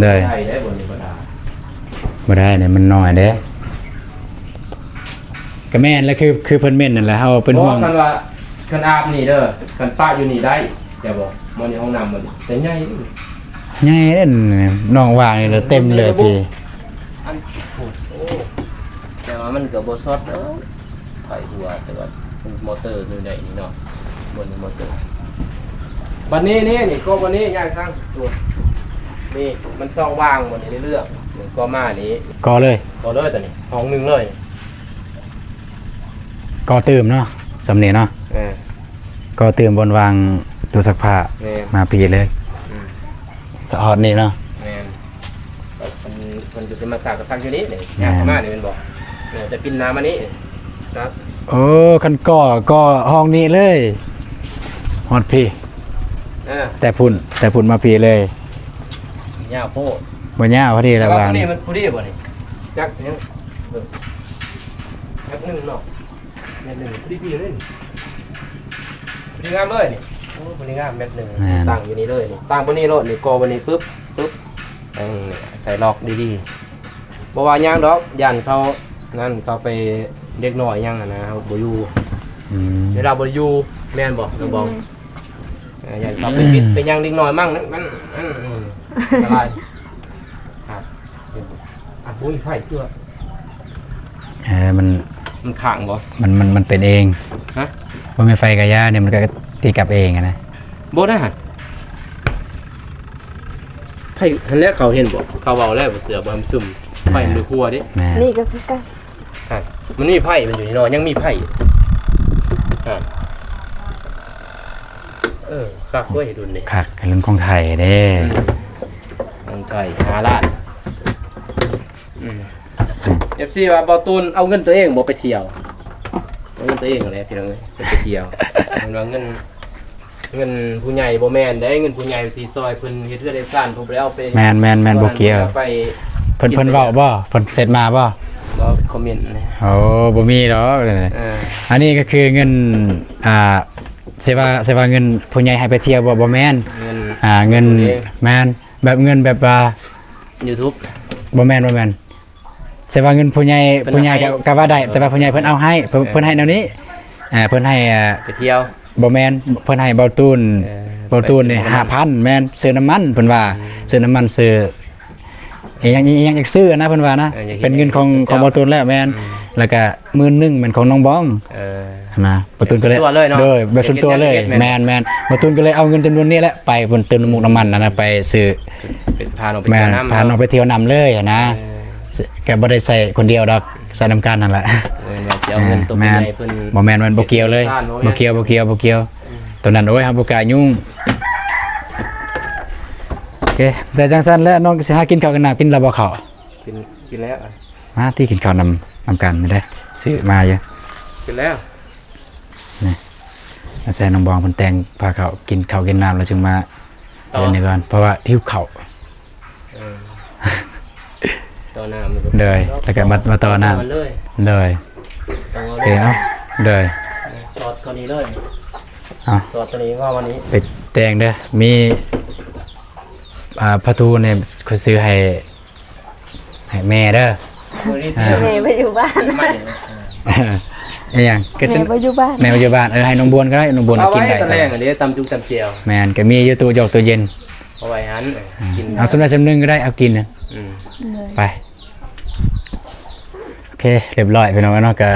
ໂດຍ ບໍ່ໄດ້ເດ້ ບ່ອນນີ້ບໍ່ໄດ້ ບໍ່ໄດ້ເດ້ ມັນນ້ອຍເດ້ ກໍແມ່ນແຫຼະ ຄື ຄືເພິ່ນເມັ້ນນັ້ນແຫຼະ ເຮົາເປັນຫ່ວງ ຄັນວ່າ ຄັນອາບນີ້ເດີ ຄັນປະຢູ່ນີ້ໄດ້ ແຕ່ບໍ່ ບໍ່ໃນຫ້ອງນ້ຳມັນ ແຕ່ໃຫຍ່ ໃຫຍ່ເດ້ ນ້ອງວ່ານີ້ເລີຍ ເຕັມເລີຍພີ້ ອັນ ໂອ້ ແຕ່ວ່າມັນກໍບໍ່ຊັອດເດີ ໄຟຮົ່ວ ແຕ່ວ່າມັນມໍເຕີຢູ່ໃນນີ້ເນາະ ບົນມໍເຕີ ບັດນີ້ ນີ້ ນີ້ ກໍບັດນີ້ ຍາຍສັງ ນີ້ ມັນຊ່ອງວ່າງ ບັດນີ້ ເລືອກ ນີ້ ກໍມານີ້ ກໍເລີຍ ກໍເລີຍ ຕອນນີ້ ຫ້ອງໜຶ່ງເລີຍ ກໍຕື່ມເນາະ ສ່ຳນີ້ເນາະ ເອີ ກໍຕື່ມ ບ່ອນວາງຕູ້ຊັກຜ້າ ແມ່ນ ມາພີ້ເລີຍ ອືມ ສະອອດນີ້ເນາະ ແມ່ນ ເພິ່ນ ເພິ່ນກໍຊິມາຊັກ ກໍຊັກຢູ່ນີ້ ນີ້ ແມ່ນ ຍ່າງເຂົ້າມານີ້ແມ່ນບໍ່? ເອີ ແຕ່ປິ່ນໜ້າມານີ້ ຊັກ ໂອ້ ຄັນກໍ ກໍຫ້ອງນີ້ເລີຍ ຮອດພີ້ ເອີ ແຕ່ພຸ້ນ ແຕ່ພຸ້ນມາພີ້ເລີຍ ຍາວໂພດ ບໍ່ຍາວ ພໍດີລະຫວ່າງ ແຕ່ວ່າຕົວນີ້ມັນພໍດີບໍ່ນີ້ ຈັກຫຍັງ ເບິ່ງ ແປັບໜຶ່ງເນາະ ແມັດໜຶ່ງ ພໍດີພີ້ເລີຍນີ້ ພໍດີງາມເລີຍນີ້ ໂອ້ ພໍດີງາມ ແມັດໜຶ່ງ ແມ່ນ ຕັ້ງຢູ່ນີ້ເລີຍນີ້ ຕັ້ງບ່ອນນີ້ໂລດນີ້ ກໍບ່ອນນີ້ປຶບ ປຶບ ເອີ ໃສ່ລັອກດີໆ ບໍ່ວ່າຫຍັງດອກ ຢ້ານເຂົານັ້ນ ເຂົາໄປ ເດັກນ້ອຍຫຍັງຫັ້ນນະ ເຮົາບໍ່ຢູ່ ອືມ ເວລາບໍ່ຢູ່ ແມ່ນບໍ່ ນ້ອງບອງ? ແມ່ນ ເອີ ຢ້ານເຂົາໄປບິດໄປຫຍັງເດັກນ້ອຍມັ້ງ ນັ້ນ ນັ້ນ ນັ້ນ ອືມ ອັນຕະລາຍ ຄັບ ອ່ະ ບໍ່ມີໄຟເທື່ອ ເອີ ມັນ ມັນຄ້າງບໍ່? ມັນ ມັນ ມັນເປັນເອງ ຮະ? ບໍ່ມີໄຟກະຢ່າ ນີ້ມັນກະຕີກັບເອງຫັ້ນນະ ບໍ່ໄດ້ຫັ້ນ ໄຟຫັ້ນແຫຼະ ເຂົາເຫັນບໍ່? ເຂົາເວົ້າແລ້ວ ບໍ່ເຊື່ອບໍ່ໃຫ້ມັນຊຸ່ມ ອ່າ ໄຟມັນຢູ່ຄົວເດ້ ແມ່ນ ນີ້ກໍຄືກັນ ຫັ້ນ ມັນມີໄພມັນຢູ່ນີ້ເນາະ ຍັງມີໄພ ຫັ້ນ ເອີ ຄັກເວີຍ ລຸ້ນນີ້ ຄັກ ລຸ້ນຂອງໄທເດ້ ອືມ ຂອງໄທ ຫ້າລ້ານ ອືມ ເອັຟຊີ ວ່າ ບ່າວຕູນ ເອົາເງິນຕົວເອງບໍ່ໄປທ່ຽວ? ເອົາເງິນຕົວເອງຫັ້ນແຫຼະ ພີ່ນ້ອງເອີຍ ໄປທ່ຽວ ເພິ່ນວ່າເງິນ ເງິນຜູ້ໃຫຍ່ບໍ່ແມ່ນເດ້ ເງິນຜູ້ໃຫຍ່ທີ່ຊ່ອຍເພິ່ນເຮັດເຮືອນເຮັດຊານ ເພິ່ນບໍ່ໄດ້ເອົາໄປ ແມ່ນໆໆ ບໍ່ກ່ຽວ ເອົາໄປ ເພິ່ນ ເພິ່ນເວົ້າບໍ່? ເພິ່ນເຊັດມາບໍ່? ບໍ່ຄອມເມັນນະ ໂອ້ ບໍ່ມີດອກ ເອີ ອັນນີ້ກໍຄືເງິນ ອ່າ ຊິວ່າ ຊິວ່າເງິນຜູ້ໃຫຍ່ໃຫ້ໄປທ່ຽວບໍ່? ບໍ່ແມ່ນ ເງິນ ອ່າ ເງິນ ແມ່ນ ແບບເງິນແບບວ່າ ຢູທູບ ບໍ່ແມ່ນ ບໍ່ແມ່ນ ຊິວ່າເງິນຜູ້ໃຫຍ່ ເພິ່ນໃຫ້ ຜູ້ໃຫຍ່ກໍ ກໍວ່າໄດ້ ແຕ່ວ່າຜູ້ໃຫຍ່ເພິ່ນເອົາໃຫ້ ເພິ່ນ ເອີ ເພິ່ນໃຫ້ແນວນີ້ ເອີ ເພິ່ນໃຫ້ ອ່າ ໄປທ່ຽວ ບໍ່ແມ່ນ ເພິ່ນໃຫ້ບ່າວຕູນ ເອີ ບ່າວຕູນນີ້ ໄປຊື້ນ້ຳມັນ ຫ້າພັນ ແມ່ນ ຊື້ນ້ຳມັນ ເພິ່ນວ່າ ອືມ ຊື້ນ້ຳມັນ ຊື້ ອີ່ຫຍັງ ອີ່ຫຍັງ ຢາກຊື້ນະ ເພິ່ນວ່ານະ ເອີ ຢາກເຮັດ ເປັນເງິນຂອງ ເປັນ ຂອງບ່າວຕູນແລ້ວ ແມ່ນ ອືມ ແລ້ວກະໝື່ນໜຶ່ງແມ່ນຂອງນ້ອງບອງ ເອີ ນະ ບ່າວຕູນກໍເລີຍ ໂດຍ ແບບສ່ວນຕົວເລີຍ ແມ່ນໆ ບ່າວຕູນກໍເລີຍເອົາເງິນຈຳນວນນີ້ແຫຼະ ໄປພຸ້ນ ເຕີມນ້ຳມັນນັ້ນນະ ໄປຊື້ ເປັນພານ້ອງໄປ ແມ່ນ ທ່ຽວນຳ ພານ້ອງໄປທ່ຽວນຳເລີຍຫັ້ນນະ ເອີ ກໍບໍ່ໄດ້ໃຊ້ຄົນດຽວດອກ ໃຊ້ນຳກັນຫັ້ນແຫຼະ ບໍ່ແມ່ນວ່າຊິເອົາເງິນຕົວ ແມ່ນ ໃຫຍ່ເພິ່ນ ບໍ່ແມ່ນ ບໍ່ກ່ຽວເລີຍ ບໍ່ກ່ຽວ ບໍ່ກ່ຽວ ບໍ່ກ່ຽວ ອືມ ຕົວນັ້ນ ໂອ້ຍ ເຮົາບໍ່ກ້າຫຍຸ້ງ ໂອເຄ ແຕ່ຈັ່ງຊັ້ນແຫຼະ ນ້ອງກໍຊິຫາກິນເຂົ້າກິນນ້ຳ ກິນແລ້ວບໍ່ເຂົ້າ? ກິນ ກິນແລ້ວ ມາຕິ ກິນເຂົ້ານຳ ນຳກັນນີ້ເດ້ ຊື້ມາຢູ່ ກິນແລ້ວ ນີ້ ອາໄສນ້ອງບອງເພິ່ນແຕ່ງພາເຂົ້າ ກິນເຂົ້າກິນນ້ຳແລ້ວຈຶ່ງມາ ຕໍ່ ເຮັດນີ້ກ່ອນ ເພາະວ່າຫິວເຂົ້າ ເອີ ຕໍ່ນ້ຳ ໂດຍ ແລ້ວກໍມາ ມາຕໍ່ນ້ຳ ຕໍ່ເລີຍ ໂດຍ ຕໍ່ເລີຍ ໂອເຄ ເອົາ ໂດຍ ຊອດເຂົ້ານີ້ເລີຍ ເອົາ ຊອດຕົວນີ້ວ່າວັນນີ້ ໄປແຕ່ງເດີ ມີ ອ່າ ຜ້າທູ່ນີ້ຂ້ອຍຊື້ໃຫ້ ໃຫ້ແມ່ເດີ ມື້ນີ້ ອ່າ ແມ່ບໍ່ຢູ່ບ້ານ ອີ່ຫຍັງ ແມ່ບໍ່ຢູ່ບ້ານ ແມ່ບໍ່ຢູ່ບ້ານ ເອີ ໃຫ້ນ້ອງບວນກໍໄດ້ ນ້ອງບວນກໍກິນໄດ້ ຕອນແລງອັນນີ້ຕຳຈຸກຕຳແຈ່ວ ແມ່ນ ກໍມີຢູ່ຕູ້ຢອກຕູ້ເຢັນ ເອົາໄວ້ຫັ້ນ ອືມ ກິນ ເອົາສ່ຳໃດສ່ຳໜຶ່ງກໍໄດ້ ເອົາກິນ ອືມ ໄປ ໂອເຄ ຮຽບຮ້ອຍ ພີ່ນ້ອງເນາະ ກໍ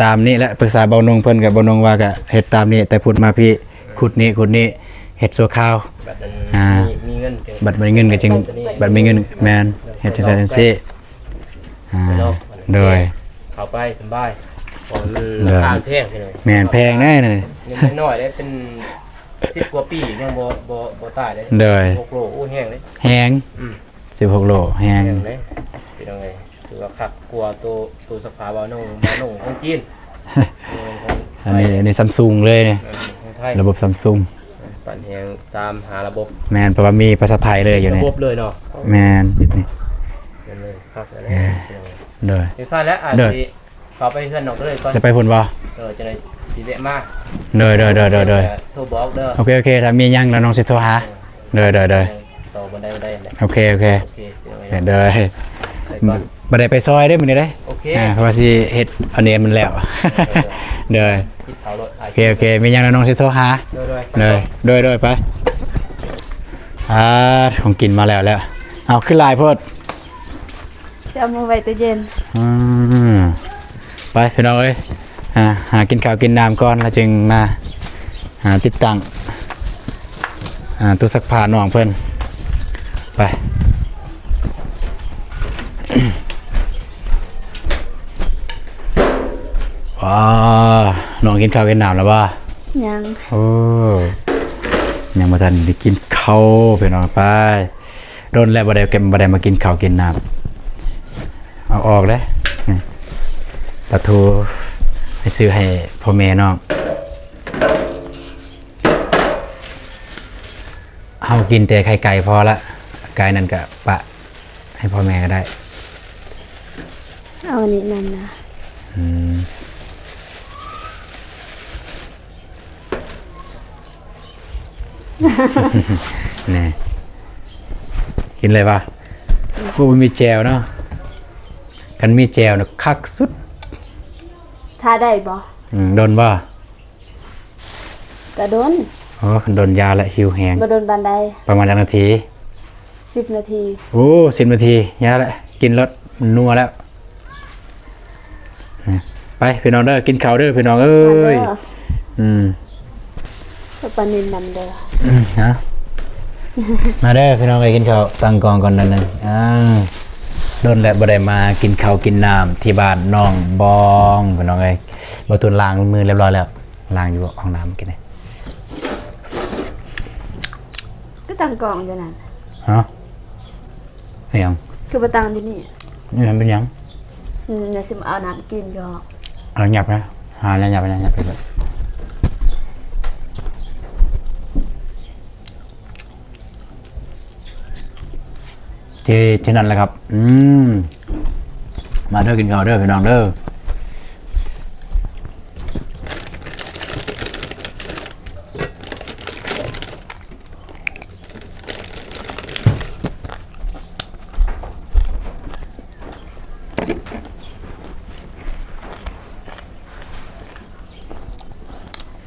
ຕາມນີ້ແຫຼະ ປຶກສາບ່າວນົງເພິ່ນ ກັບບ່າວນົງວ່າກໍເຮັດຕາມນີ້ ແຕ່ພຸ້ນມາພີ້ ຂຸດນີ້ ຂຸດນີ້ ເຮັດຊົ່ວຄາວ ບັດມັນ ອ່າ ມີ ມີເງິນ ບັດມີເງິນກໍຈຶ່ງ ບັດມີເງິນ ແມ່ນ ເຮັດຈັ່ງຊັ້ນຈັ່ງຊີ້ ອ່າ ໂດຍ ເຂົ້າໄປສະບາຍ ເພາະມັນ ໂດຍ ລາຄາແພງ ພີ່ນ້ອງ ແມ່ນ ແພງເດ້ ເງິນນ້ອຍໆເດ້ ເປັນສິບກວ່າປີຍັງບໍ່ ບໍ່ ບໍ່ຕາຍເດ້ ໂດຍ ສິບຫົກໂລ ໂອ້ ແຮງເດ້ ແຮງ ອືມ ສິບຫົກໂລ ແຮງ ແຮງເດ້ ພີ່ນ້ອງເອີຍ ຖືວ່າຄັກກວ່າໂຕ ໂຕສະພາວານົງ ວານົງຂອງຈີນ ເອີ ຂອງໄທ ອັນນີ້ ອັນນີ້ຊຳຊຸງເລີຍນີ້ ເອີ ຂອງໄທ ລະບົບຊຳຊຸງ ເອີ ປັ້ນແຮງສາມຫ້າລະບົບ ແມ່ນ ເພາະວ່າມີພາສາໄທເລີຍຢູ່ນີ້ ສິບລະບົບເລີຍເນາະ ແມ່ນ ສິບ ນີ້ ເລີຍ ຄັກເລີຍ ເອີ ໂດຍ ຈັ່ງຊັ້ນແຫຼະ ອາດ ໂດຍ ຊິເຂົ້າໄປເຮືອນນ້ອງເລີຍກ່ອນ ຈະໄປພຸ້ນບໍ່? ເອີ ຈັ່ງໃດຊິແວະມາ ໂດຍ ໂດຍ ໂດຍ ໂດຍ ໂທບອກເດີ ໂອເຄ ໂອເຄ ຖ້າມີຫຍັງແລ້ວນ້ອງຊິໂທຫາ ເອີ ໂດຍ ໂດຍ ໂດຍ ຕໍ່ບໍ່ໄດ້ ບໍ່ໄດ້ແຫຼະ ໂອເຄ ໂອເຄ ໂອເຄ ໂດຍ ໄປກ່ອນ ບໍ່ໄດ້ໄປຊອຍເດ້ມື້ນີ້ເດ້ ໂອເຄ ອ່າ ເພາະວ່າຊິເຮັດອັນນີ້ມັນແລ້ວ ເອີ ໂດຍ ກິນເຂົ້າໂລດ ໂອເຄ ໂອເຄ ມີຫຍັງແລ້ວນ້ອງຊິໂທຫາ ໂດຍ ໂດຍ ໂດຍ ໂດຍ ໄປ ອ່າ ຂອງກິນມາແລ້ວ ແລ້ວ ເອົາ ຄືຫຼາຍໂພດ ຈະເອົາມາໄວ້ຕູ້ເຢັນ ອືມ ໄປພີ່ນ້ອງເອີຍ ອ່າ ຫາກິນເຂົ້າກິນນ້ຳກ່ອນ ແລ້ວຈຶ່ງມາ ຫາຕິດຕັ້ງ ອ່າ ຕູ້ຊັກຜ້ານ້ອງເພິ່ນ ໄປ ວ້າ ນ້ອງກິນເຂົ້າກິນນ້ຳແລ້ວບໍ່? ຍັງ ໂອ້ ຍັງບໍ່ທັນໄດ້ກິນເຂົ້າພີ່ນ້ອງ ໄປ ດົນແລ້ວບໍ່ໄດ້ ບໍ່ໄດ້ມາກິນເຂົ້າກິນນ້ຳ ເອົາອອກເດ້ ນີ້ ປາທູ ໄປຊື້ໃຫ້ພໍ່ແມ່ນ້ອງ ເຮົາກິນແຕ່ໄຂ່ໄກ່ພໍລະ ໄກ່ນັ້ນກະປະໃຫ້ພໍ່ແມ່ກໍໄດ້. ເອົາອັນນີ້ນຳນະ. ອືມ ແນ່ ກິນເລີຍວະ. ອືມ ໂອ້ ບໍ່ມີແຈ່ວເນາະ ຄັນມີແຈ່ວນະຄັກສຸດ. ຖ້າໄດ້ບໍ່? ອືມ ດົນບໍ່? ກະດົນ. ໂອ້ ດົນຢາລະ ຫິວແຮງ. ບໍ່ດົນປານໃດ. ປະມານຈັກນາທີ? ສິບນາທີ. ໂອ້ ສິບນາທີ ຢ່າລະ ກິນໂລດ ມັນນົວແລ້ວ. ໄປພີ່ນ້ອງເດີ ກິນເຂົ້າເດີພີ່ນ້ອງເອີຍ. ມາເດີ. ອືມ ເອົາປານິນນຳເດີ. ອືມ ຮະ ມາເດີພີ່ນ້ອງເອີຍ ກິນເຂົ້າ ຕັ້ງກ້ອງກ່ອນໜ້ອຍໜຶ່ງ. ອ່າ ດົນແລ້ວບໍ່ໄດ້ມາກິນເຂົ້າກິນນ້ຳທີ່ບ້ານນ້ອງບອງ ພີ່ນ້ອງເອີຍ. ບ່າວຕູນລ້າງມືຮຽບຮ້ອຍແລ້ວ ລ້າງຢູ່ຫ້ອງນ້ຳກິນນີ້. ຄືຕັ້ງກ້ອງຢູ່ນັ້ນ? ຮະ? ອີຫຍັງ? ຄືບໍ່ຕັ້ງຢູ່ນີ້? ນີ້ມັນເປັນຫຍັງ? ອືມ ດຽວຊິມາເອົານ້ຳກິນຢູ່. ເອົາຫຍັບນະ ຫາແນວຫຍັບ ຫຍັບໄປເລີຍ. ທີ່ ທີ່ນັ້ນແຫຼະຄັບ. ອືມ ມາເດີ ກິນເຂົ້າເດີພີ່ນ້ອງເດີ.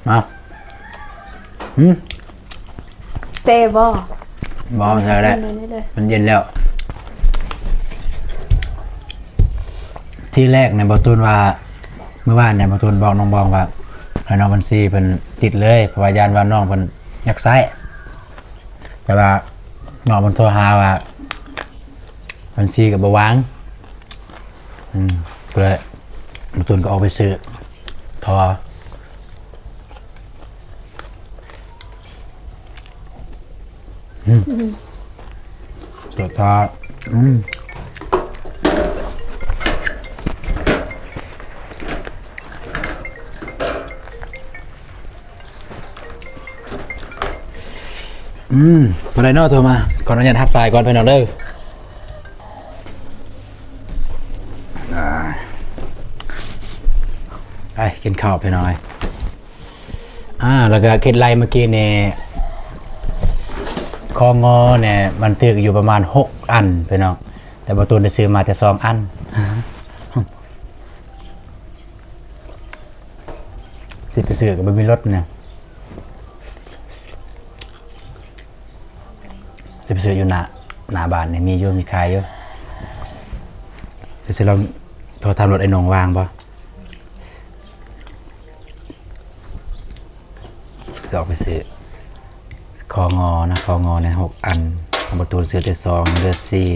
ມາ ຫືມ ແຊບບໍ່? ບໍ່ແຊບແລ້ວ ມັນເຢັນແລ້ວ. ທີແລກນະ ບ່າວຕູນວ່າ ມື້ວານນີ້ບ່າວຕູນບອກນ້ອງບອງວ່າ ໃຫ້ນ້ອງບັນຊີເພິ່ນຕິດເລີຍ ເພາະວ່າຢ້ານວ່ານ້ອງເພິ່ນຢາກໃຊ້ ແຕ່ວ່ານ້ອງເພິ່ນໂທຫາວ່າບັນຊີກໍບໍ່ວ່າງ. ອືມ ກໍເລີຍ ບ່າວຕູນກໍອອກໄປຊື້ ອືມ ອືມ ສວຍທາດ ອືມ ອືມ ຜູ້ໃດເນາະໂທມາ? ຂໍອະນຸຍາດຮັບສາຍກ່ອນ ພີ່ນ້ອງເດີ. ອ່າ ໄປກິນເຂົ້າພີ່ນ້ອງເອີຍ. ອ່າ ແລ້ວກໍຄິດໄລ່ເມື່ອກີ້ນີ້ ຄໍງໍນີ້ມັນຖືກຢູ່ປະມານຫົກອັນພີ່ນ້ອງ ແຕ່ບ່າວຕູນໄດ້ຊື້ມາແຕ່ສອງອັນ. ຊິໄປຊື້ກໍບໍ່ມີລົດນະ. ຊິໄປຊື້ຢູ່ໜ້າ ໜ້າບ້ານນີ້ມີຢູ່ ມີຂາຍຢູ່. ຊິລອງໂທຖາມລົດໄອ້ໜົງວ່າງບໍ່? ຊິອອກໄປຊື້ຄໍງໍນະ ຄໍງໍນີ້ຫົກອັນ ຂອງປະຕູນຊື້ແຕ່ສອງ ເຫຼືອສີ່.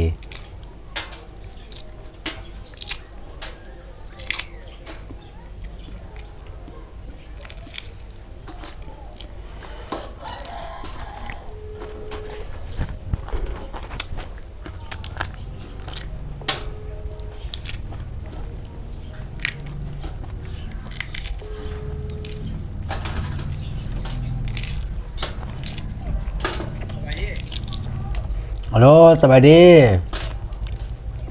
ຮັລໂຫຼ ສະບາຍດີ.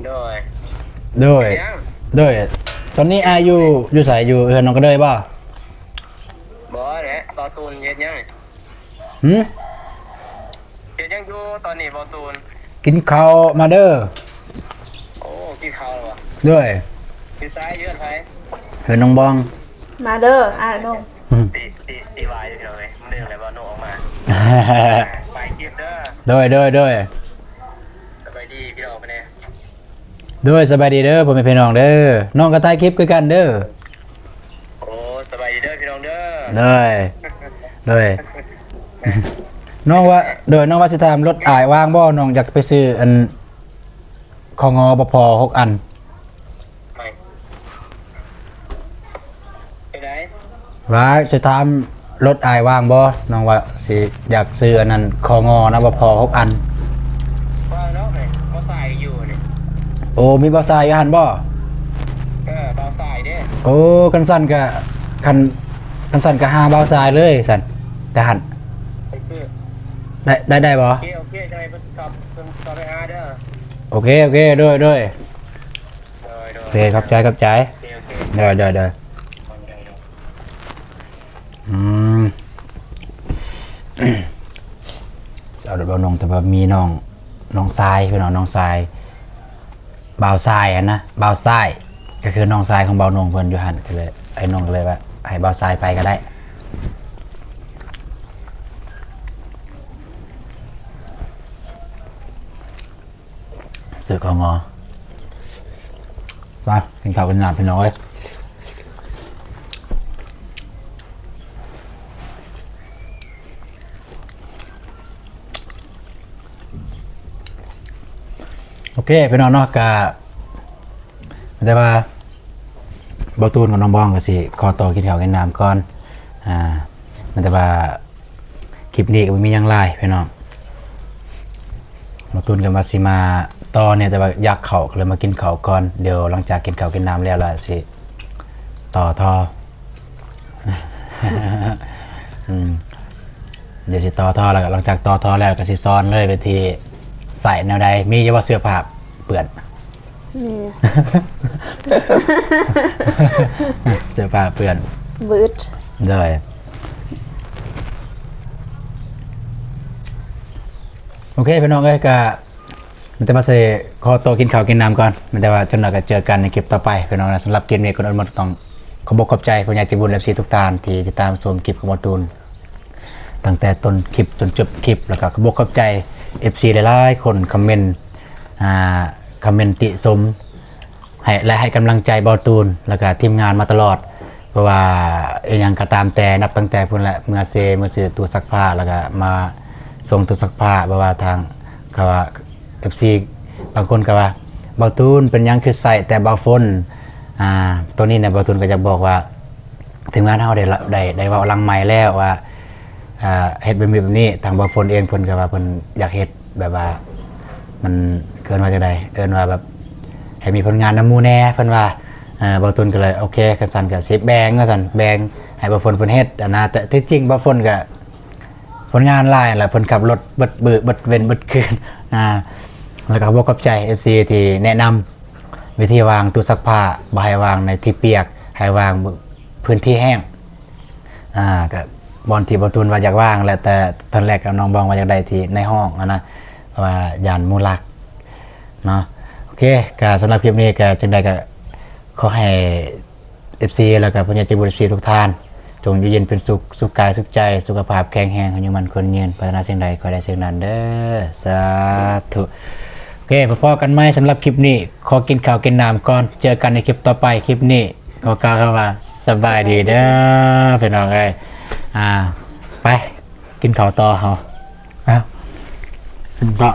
ໂດຍ ໂດຍ ເປັນຫຍັງ? ໂດຍ ຕອນນີ້ອ້າຍຢູ່ ຢູ່ໃສ? ຢູ່ເຮືອນນ້ອງກະເດີຍບໍ່? ບໍ່ແຫຼະ ບ່າວຕູນເຮັດຫຍັງ? ຫື? ເຮັດຫຍັງຢູ່ຕອນນີ້ບ່າວຕູນ? ກິນເຂົ້າມາເດີ. ໂອ້ ກິນເຂົ້າແລ້ວບໍ່? ໂດຍ. ຢູ່ໃສ? ເຮືອນໃຜ? ເຮືອນນ້ອງບອງ. ມາເດີ ອ້າຍນ້ອງ. ອືມ ຕິ ຕິ ຕິວ່າຢູ່ພີ່ນ້ອງເອີຍ ມື້ໜຶ່ງແຫຼະບ່າວນຸອອກມາ. ໄປກິນເດີ. ໂດຍ ໂດຍ ໂດຍ. ສະບາຍດີພີ່ນ້ອງເພິ່ນແດ່. ໂດຍ ສະບາຍດີເດີ ພໍ່ແມ່ພີ່ນ້ອງເດີ ນ້ອງກໍຖ່າຍຄລິບຄືກັນເດີ. ໂອ້ ສະບາຍດີເດີພີ່ນ້ອງເດີ. ໂດຍ ໂດຍ ນ້ອງວ່າ ໂດຍ ນ້ອງວ່າຊິຖາມລົດອ້າຍວ່າງບໍ່ ນ້ອງຢາກໄປຊື້ອັນ ຄໍງໍ ບໍ່ພໍ ຫົກອັນ. ເປັນໃດ? ວ່າຊິຖາມລົດອ້າຍວ່າງບໍ່? ນ້ອງວ່າຊິຢາກຊື້ອັນນັ້ນ ຄໍງໍນະ ບໍ່ພໍ ຫົກອັນ. ວ່າງແລ້ວ ບໍ່ສາຍຢູ່ນີ້. ໂອ້ ມີບ່າວສາຍຢູ່ຫັ້ນບໍ່? ເອີ ບ່າວສາຍເດ້. ໂອ້ ຄັນຊັ້ນກະ ຄັນ ຄັນຊັ້ນກະຫາບ່າວສາຍເລີຍຊັ້ນ ແຕ່ຫັ້ນ. ໄປຊື້ ໄດ້ ໄດ້ ໄດ້ບໍ່? ໂອເຄ ໂອເຄ ຈະໃຫ້ເພິ່ນເຂົ້າ ເພິ່ນເຂົ້າໄປຫາເດີ. ໂອເຄ ໂອເຄ ໂດຍ ໂດຍ ໂດຍ ໂດຍ ໂອເຄ ຂອບໃຈ ຂອບໃຈ ໂອເຄ ໂອເຄ ໂດຍ ໂດຍ ໂດຍ ອືມ ເອົາລົດບ່າວນົງ ແຕ່ວ່າມີນ້ອງ ນ້ອງຊາຍ ພີ່ນ້ອງ ນ້ອງຊາຍ ບ່າວຊາຍຫັ້ນນະ ບ່າວຊາຍ ກໍຄືນ້ອງຊາຍຂອງບ່າວນົງເພິ່ນຢູ່ຫັ້ນ ກໍເລີຍ ອ້າຍນົງກໍເລີຍວ່າໃຫ້ບ່າວຊາຍໄປກໍໄດ້ ຊື້ເຂົ້າງໍ ມາກິນເຂົ້າກັນນຳ ພີ່ນ້ອງເອີຍ. ໂອເຄ ພີ່ນ້ອງເນາະ ກະ ແຕ່ວ່າບ່າວຕູນກັບນ້ອງບອງກໍຊິຂໍຕໍ່ກິນເຂົ້າກິນນ້ຳກ່ອນ ອາ ແຕ່ວ່າຄລິບນີ້ກໍບໍ່ມີຫຍັງຫຼາຍພີ່ນ້ອງ ບ່າວຕູນກໍວ່າຊິມາຕໍ່ນີ້ ແຕ່ວ່າຢາກເຂົ້າ ກໍເລີຍມາກິນເຂົ້າກ່ອນ ດຽວຫຼັງຈາກກິນເຂົ້າກິນນ້ຳແລ້ວ ແລ້ວຊິຕໍ່ທໍ່ ອືມ ດຽວຊິຕໍ່ທໍ່ ແລ້ວກໍຫຼັງຈາກຕໍ່ທໍ່ແລ້ວກໍຊິສອນເລີຍ ວິທີໃສ່ແນວໃດ ມີຢູ່ບໍ່ເສື້ອຜ້າເປື້ອນ? ມີ ເສື້ອຜ້າເປື້ອນ ບຶດ ໂດຍ ໂອເຄ ພີ່ນ້ອງເອີຍ ກະ ແຕ່ວ່າຊິຂໍໂຕກິນເຂົ້າກິນນ້ຳກ່ອນ ແຕ່ວ່າຈັກໜ່ອຍກໍເຈີກັນໃນຄລິບຕໍ່ໄປ ພີ່ນ້ອງນະ. ສຳລັບຄລິບນີ້ ກ່ອນອື່ນໝົດຕ້ອງຂອບອົກຂອບໃຈຜູ້ໃຫຍ່ໃຈບຸນ ເອັຟຊີ ທຸກທ່ານທີ່ຕິດຕາມຊົມຄລິບຂອງບ່າວຕູນ ຕັ້ງແຕ່ຕົ້ນຄລິບຈົນຈົບຄລິບ ແລ້ວກໍຂອບອົກຂອບໃຈ ເອັຟຊີ ຫຼາຍໆຄົນຄອມເມັນ ອ່າ ຄອມເມັນຕິຊົມໃຫ້ ແລະ ໃຫ້ກຳລັງໃຈບ່າວຕູນ ແລ້ວກໍທີມງານມາຕະຫຼອດ ບໍ່ວ່າອີ່ຫຍັງກໍຕາມແຕ່ ນັບຕັ້ງແຕ່ພຸ້ນແຫຼະ ເມືອເຊ ເມືອຊື້ຕູ້ຊັກຜ້າ ແລ້ວກໍມາສົ່ງຕູ້ຊັກຜ້າ ບໍ່ວ່າທາງ ເຂົາວ່າ ເອັຟຊີ ບາງຄົນກໍວ່າ ບ່າວຕູນ ເປັນຫຍັງຄືໃຊ້ແຕ່ບ່າວຝົນ? ອ່າ ໂຕນີ້ນະ ບ່າວຕູນກໍຢາກບອກວ່າ ທີມງານເຮົາໄດ້ ໄດ້ ໄດ້ເວົ້າຫຼັງໄມແລ້ວວ່າ ອ່າ ເຮັດແບບນີ້ແບບນີ້ ທາງບ່າວຝົນເອງເພິ່ນກໍວ່າເພິ່ນຢາກເຮັດແບບວ່າ ມັນເອີ້ນວ່າຈັ່ງໃດ ເອີ້ນວ່າແບບໃຫ້ມີຜົນງານນຳໝູ່ແດ່ ເພິ່ນວ່າ ເອີ ບ່າວຕຸນກໍເລີຍ ໂອເຄ ຄັນຊັ້ນກໍຊິແບ່ງວ່າຊັ້ນ ແບ່ງໃຫ້ບ່າວຝົນເພິ່ນເຮັດຫັ້ນນະ. ແຕ່ທີ່ຈິງບ່າວຝົນກໍຜົນງານຫຼາຍແຫຼະ ເພິ່ນຂັບລົດເບິດມື້ເບິດເວັນເບິດຄືນ ອ່າ ແລ້ວກໍຂອບອົກຂອບໃຈເອັຟຊີທີ່ແນະນຳ ວິທີວາງຕູ້ຊັກຜ້າ ບໍ່ໃຫ້ວາງໃນທີ່ປຽກ ໃຫ້ວາງພື້ນທີ່ແຫ້ງ ອ່າ ກະບ່ອນທີ່ບ່າວຕຸນວ່າຢາກວາງແຫຼະ ແຕ່ຕອນແລກກະນ້ອງບອງວ່າຢາກໄດ້ທີ່ໃນຫ້ອງຫັ້ນນະ ເພາະວ່າຢ້ານໝູລັກເນາະ. ໂອເຄ ກະສຳລັບຄລິບນີ້ກະຈັ່ງໃດກະຂໍໃຫ້ ເອັຟຊີ ແລ້ວກະຜູ້ໃຫຍ່ໃຈບຸນ ເອັຟຊີ ທຸກທ່ານ ຈົ່ງຢູ່ເຢັນເປັນສຸກ ສຸກກາຍສຸກໃຈ ສຸຂະພາບແຂງແຮງ ອາຍຸໝັ້ນຂວັນຍືນ ປາດຖະໜາສິ່ງໃດຂໍໃຫ້ໄດ້ສິ່ງນັ້ນເດີ ສາທຸ. ໂອເຄ ພໍ້ກັນໃໝ່ ສຳລັບຄລິບນີ້ ຂໍກິນເຂົ້າກິນນ້ຳກ່ອນ ເຈີກັນໃນຄລິບຕໍ່ໄປ. ຄລິບນີ້ຂໍກ່າວຄຳວ່າສະບາຍດີເດີ ພີ່ນ້ອງເອີຍ. ອ່າ ໄປກິນເຂົ້າຕໍ່ເຮົາ ເອົາ ກິນເຂົ້າ.